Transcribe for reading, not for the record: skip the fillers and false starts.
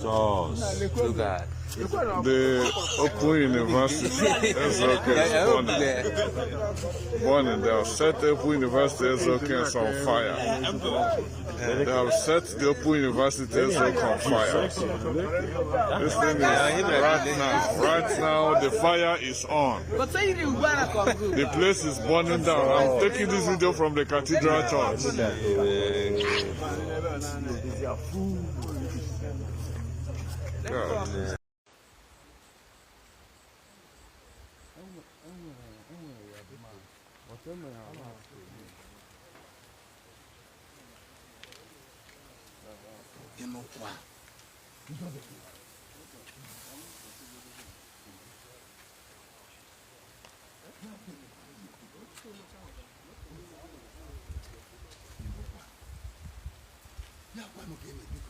Jesus. Look at. The Open University Ezeoke is burning. Burning. They have set the Open University Ezeoke is on fire. They have set the Open University Ezeoke on fire. This thing is right now. Right now, the fire is on. The place is burning down. I'm taking this video from the Cathedral Church. Yeah. Ịnụkwa. Ya gwanụ gịnị, biko.